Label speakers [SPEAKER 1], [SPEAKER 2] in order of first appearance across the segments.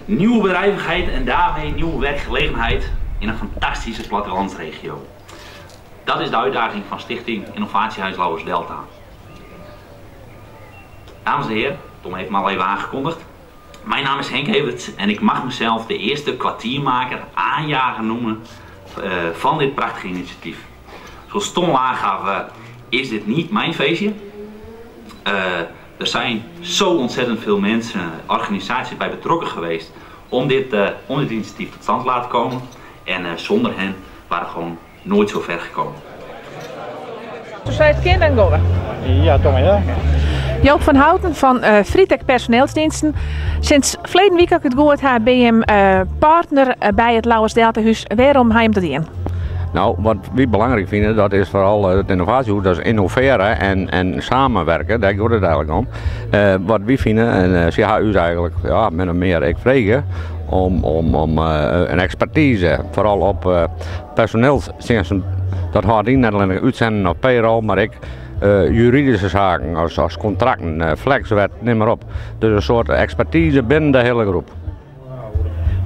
[SPEAKER 1] Nieuwe bedrijvigheid en daarmee nieuwe werkgelegenheid in een fantastische plattelandsregio. Dat is de uitdaging van Stichting Innovatiehuis Lauwers Delta. Dames en heren, Tom heeft me al even aangekondigd. Mijn naam is Henk Everts en ik mag mezelf de eerste kwartiermaker, aanjager noemen van dit prachtige initiatief. Zoals Tom aangaf, is dit niet mijn feestje. Er zijn zo ontzettend veel mensen, organisaties bij betrokken geweest om dit initiatief tot stand te laten komen. En zonder hen waren we gewoon nooit zo ver gekomen.
[SPEAKER 2] Zo zei het kind en gonnen.
[SPEAKER 3] Ja, toch ja.
[SPEAKER 2] Joop van Houten van Fritec Personeelsdiensten. Sinds verleden week heb ik het gehoord, haar BM partner bij het Lauwers Deltahuis. Waarom hij hem dat in?
[SPEAKER 4] Wat we belangrijk vinden, dat is vooral het innovatiehuis, dat is innoveren en samenwerken, daar gaat het eigenlijk om. Wat wij vinden, en ze hebben u eigenlijk, ja, min of meer ik vregen, om een expertise, vooral op personeelsdiensten, dat houdt in niet alleen uitzenden op payroll, maar ik juridische zaken als contracten, flexwet, neem maar op. Dus een soort expertise binnen de hele groep.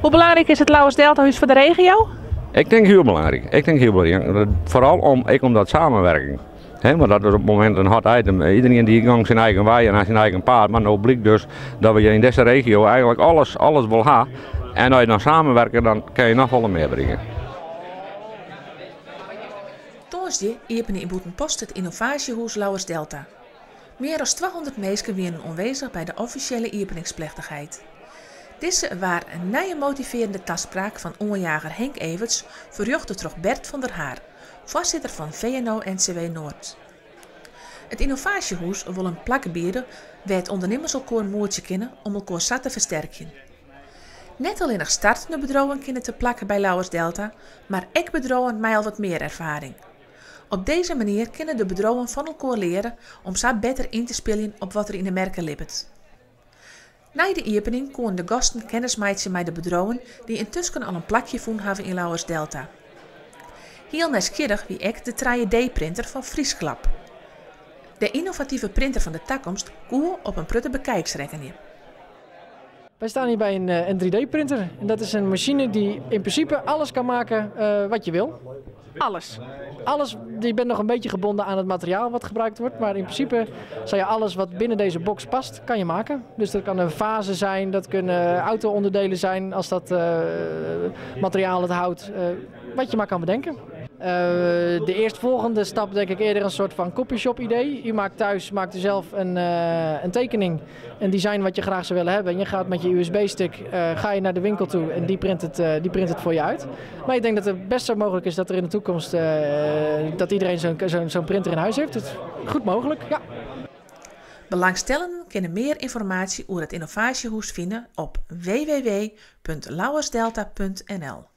[SPEAKER 2] Hoe belangrijk is het Lauwers Deltahuis voor de regio?
[SPEAKER 4] Ik denk heel belangrijk. Ik denk heel belangrijk. Vooral ik om dat samenwerking. He, want dat is op het moment een hot item. Iedereen die gang zijn eigen waai en zijn eigen paard. Maar nou blijkt dus dat we in deze regio eigenlijk alles wil hebben. En als je dan samenwerken, dan kan je nog wel meer brengen.
[SPEAKER 5] Tongersdei iepene in Bûtenpost het innovaasjehûs Lauwers Delta. Mear as 200 minsken wienen oanwêzich by de offisjele iepeningsplechtichheid. Dizze waard in nije motivearjende taspraak fan oanjager Henk Everts, ferrjochte troch Bert van der Haar, foarsitter fan VNO-NCW Noard. It ynnovaasjehûs wol in plak biede wêr't ûndernimmers elkoar moetsje kinne om elkoar sa te fersterkjen. Net allinnich startende bedriuwen kinne te plak by Lauwers Delta, mar ek bedriuwen mei al wat mear erfaring. Op dizze manier kinne de bedriuwen fan elkoar leare om sa better yn te spyljen op wat der yn de merke libbet. Nei de iepening koene de gasten kennis meitsje mei de bedriuwen dy't yntusken al in plakje fûn hawwe yn Lauwers Delta. Hiel nijsgjirrich wie ek de 3D-printer fan Friesklap. De ynnovative printer fan de takomst koe op in protte bekijks rekkenje.
[SPEAKER 6] Wij staan hier bij een 3D-printer en dat is een machine die in principe alles kan maken wat je wil.
[SPEAKER 2] Alles?
[SPEAKER 6] Alles. Je bent nog een beetje gebonden aan het materiaal wat gebruikt wordt, maar in principe zou je alles wat binnen deze box past, kan je maken. Dus dat kan een fase zijn, dat kunnen auto-onderdelen zijn als dat materiaal het houdt, wat je maar kan bedenken. De eerstvolgende stap denk ik eerder een soort van copyshop idee. U maakt thuis, maakt u zelf een tekening, een design wat je graag zou willen hebben. En je gaat met je U S B-stick ga je naar de winkel toe en die print het voor je uit. Maar ik denk dat het best zo mogelijk is dat er in de toekomst dat iedereen zo'n printer in huis heeft. Dat is goed mogelijk, ja.
[SPEAKER 5] Belangstellenden kunnen meer ynformaasje oer it ynnovaasjehûs fine op w w w punt lauwersdelta punt n l.